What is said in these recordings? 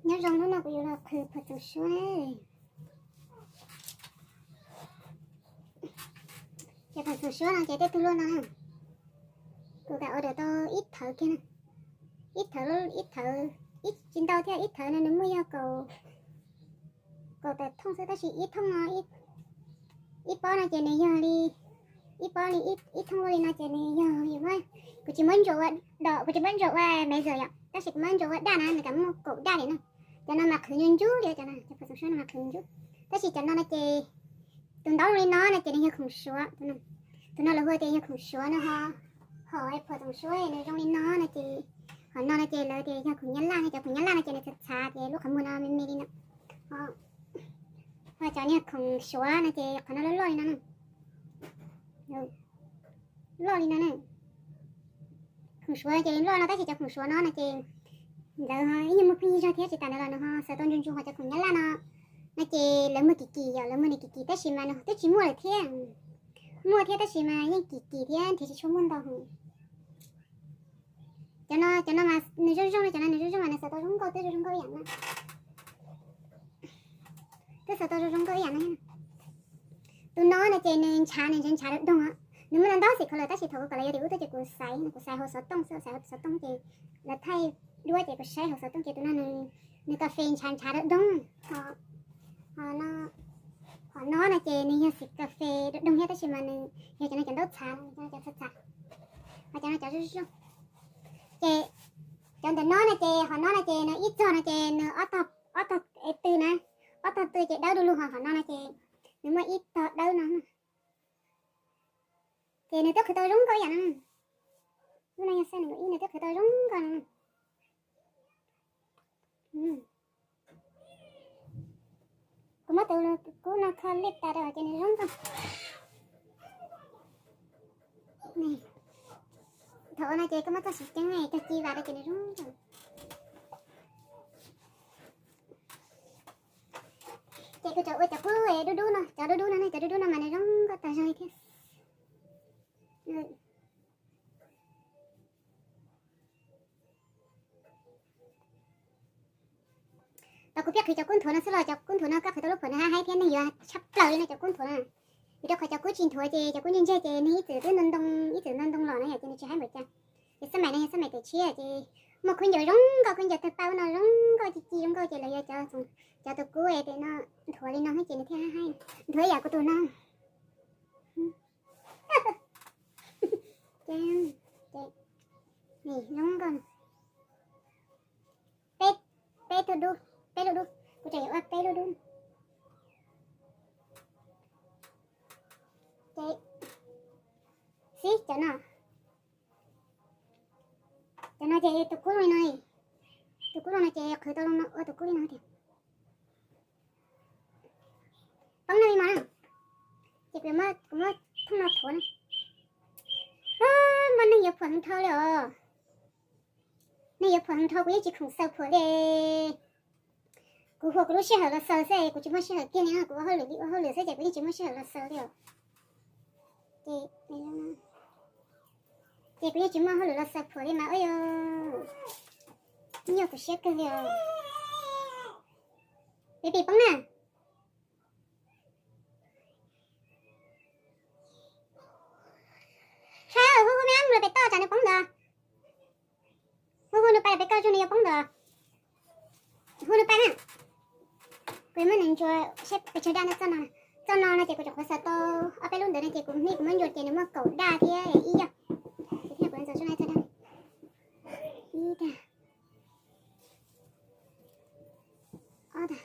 Nyob zoo, hnub no kuv yuav los qhwv phom txoom suab na. Ces phom txoom suab no ces tej tug luaj no na, kuv kam order tau ib thawv kiag na. Ib thawv, ib thawv, ib tsis ntau thiab, ib thawv no nws muaj yog kaum, kaum tawm thooj xwb, tab sis ib thooj no, ib pob no ces nws yog li, ib pob li, ib thooj luaj li no ces nws yog, kuv tsis muab ntsuas ua dom, kuv tsis muab ntsuas ua maiv zawm yom, tab sis kuv muab ntsuas ua daj na, nws kam muaj kaum daj li na. Cov no mas qhwv ntsuj ntsuj li, cov no, cov phom txoom suab no mas qhwv ntsuj. Tab sis cov no no ces tus ntaub zoo li no no ces nws yog khoom suav. Tus no lawv hu tias yog khoom suav no ho, hom phom txoom suab nws zoo li no no ces, hom no no ces lawv tias yog khoom nyab laj no, cov khoom nyab laj no ces nws txhav txhav ces lub qhov muag no me me li no. Ho cov niag khoom suav no ces qhov no loj loj li no na. Loj li no na. Khoom suav ces loj no, tab sis cov khoom suav no no ces lawv ho ib nyuag muaj pheej yig zog thiab, tsis tas ntawd los nws ho xaws tau ntsuj ntsuj, ho cov khoom nyab laj no no ces lawv muag kim kim yom, lawv muag nws kim kim tab sis mas nws twb tsis muaj lawm thiab. Muaj thiab tab sis mas yeej kim kim thiab, nrhiav tsis tshua muaj ntau heev. Cov no, cov no mas nws zoo zoo li, cov no nws zoo zoo mas nws xaws tau zoo nkauj, twb zoo zoo nkauj ib yam no. Twb xaws tau zoo zoo nkauj ib yam no. Tus no no ces nws ntshav, nws ntshav ntshav doog doog. Nws muaj ntau ntau xim kho lawm, tab sis thaum kuv kom lawv yuav tim ub tuaj ces kuv xaiv, kuv xaiv hauv xov tooj xwb, xaiv hauv xov tooj ces lawv thaij duab ces kuv saib hauv xov tooj ces tus no nws, nws kas fes ntshav ntshav doog doog. Ho, ho no, ho no no ces nws yog xim kas fes doog doog thiab, tab sis mas nws yog cov no cov ntaub txhav, cov no cov txhav txhav, ho cov no cov zoo zoo. Ces cov ntawm no no ces, ho no no ces nws ib txog no ces nws ob tog, ob tog tw na, ob tog tw ces dawb du lug, ho ho no no ces nws muaj ib tog dawb no. Ces nws twb qhwv tau zoo nkauj ib yam no. Lub no yog size nees nkaum ib, nws twb qhwv tau zoo nkauj no. Kuv muab tus kub no kho lij tas rau ces nws zoo nkauj. Thaum ua no ces koj muab txoj siv ceeb cog ci vas rau ces nws zoo nkauj. Ces kuv tseem ua cov kub dub dub no, cov dub dub no, cov dub dub no mas nws zoo nkauj tag zog li thiab. Tau kuv pheej qhwv cov kub nthuav no xwb los cov kub nthuav no koj qhwv tau lub phuam nws haib haib thiab nws yuav tshaj plaws li no cov kub nthuav no. Vim rau qhov cov kub tsis nthuav ces cov kub ntseg ntseg ces nws ib txwm twb ntoo ntoo, ib txwm ntoo ntoo los no yom ces nws tsis haib npaum cas. Ces xab maim no yog xab maim tawm tshiab ces muaj khaub ncaws zoo nkauj, khaub ncaws tawg paj ub no zoo nkauj ci ci zoo nkauj ces lawv yuav cov, cov tus kub es tes no nthuav li no ces nws thiaj haib haib. Nthuav ib yam kuv tus no. Ces, ces, zoo nkauj. Peb, peb tug dub, peb lub dub, kuv tseem yuav ua peb lub dub. Ces, xib cov no. Cov no ces tus kub zoo li no, tus kub zoo no ces qhwv tau zoo no ua tus kub li no tiag. Poob no li mas na, ces kuv, kuv muab thooj no thuav na. Muaj neeg yuav phuam heev dhau li os. Neeg yuav phuam heev dhau, kuv yeej tsis khoom xaws phuam li. Kuv huam kuv lub sij hawm los xaws xwb, kuv tsis muaj sij hawm kiag li no, kuv ua hauj lwm li ua hauj lwm xwb ces kuv yeej tsis muaj sij hawm los xaws li os. Ces, ces kuv yeej tsis muaj hauj lwm los xaws phuam li mas ua yog nyuaj kuv siab kawg li os. Baby poob na. Thaum hu hu me ab mus los pem toj tsam nws poob ntawd. Hu hu nws pais los pem koj zoo nws yuav poob ntawd. Hu nws pais na. Kuv yuav muab nws ntsuas seb pes tsawg daj no txoj no. Txoj no no ces kuv tseem qhuav xaws tau ob peb lub ntawd no ces kuv hnub kuv muab ntsuas ces nws muaj kaum daj thiab ib yog. Ces thiaj kuv ntxuav sub na txoj daj. Ib dag. Ob dag.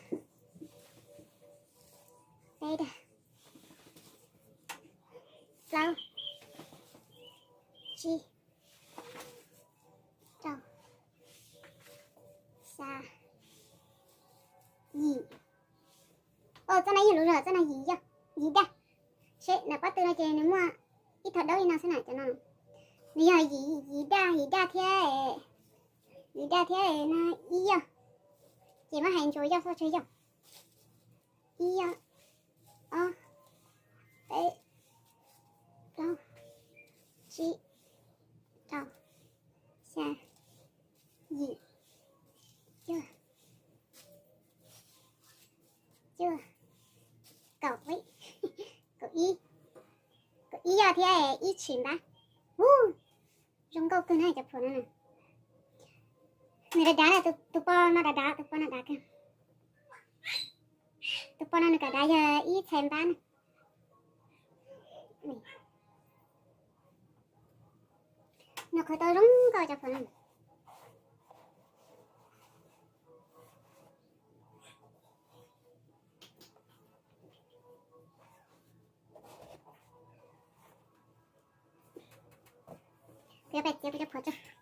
Peb dag. Plaub. Tsib. Rau. Xya. Yim. Txoj no yog lus zog, txoj no yim yog, yim daj. Seb nram pob tw no ces nws muaj ib tog dawb li no xwb na cov no. Nws yog yim, yim daj, yim daj thiab, yim daj thiab no ib yog. Ces muab hais ntsuas yog xwb tsawg yog. Ib yog, ob, peb, plaub, tsib, rau, xya, yim, cuaj, Tshim npab. Ub, zoo nkauj kawg na cov phuam no na. Nws dav dav na, tus poj no dav dav, tus poj no dav kawg. Tus poj no nws kam dav yog ib txhais npab na. Nws qhwv tau zoo nkauj cov phuam no. Kuv yuav pais txiav kuv cov phuam tso.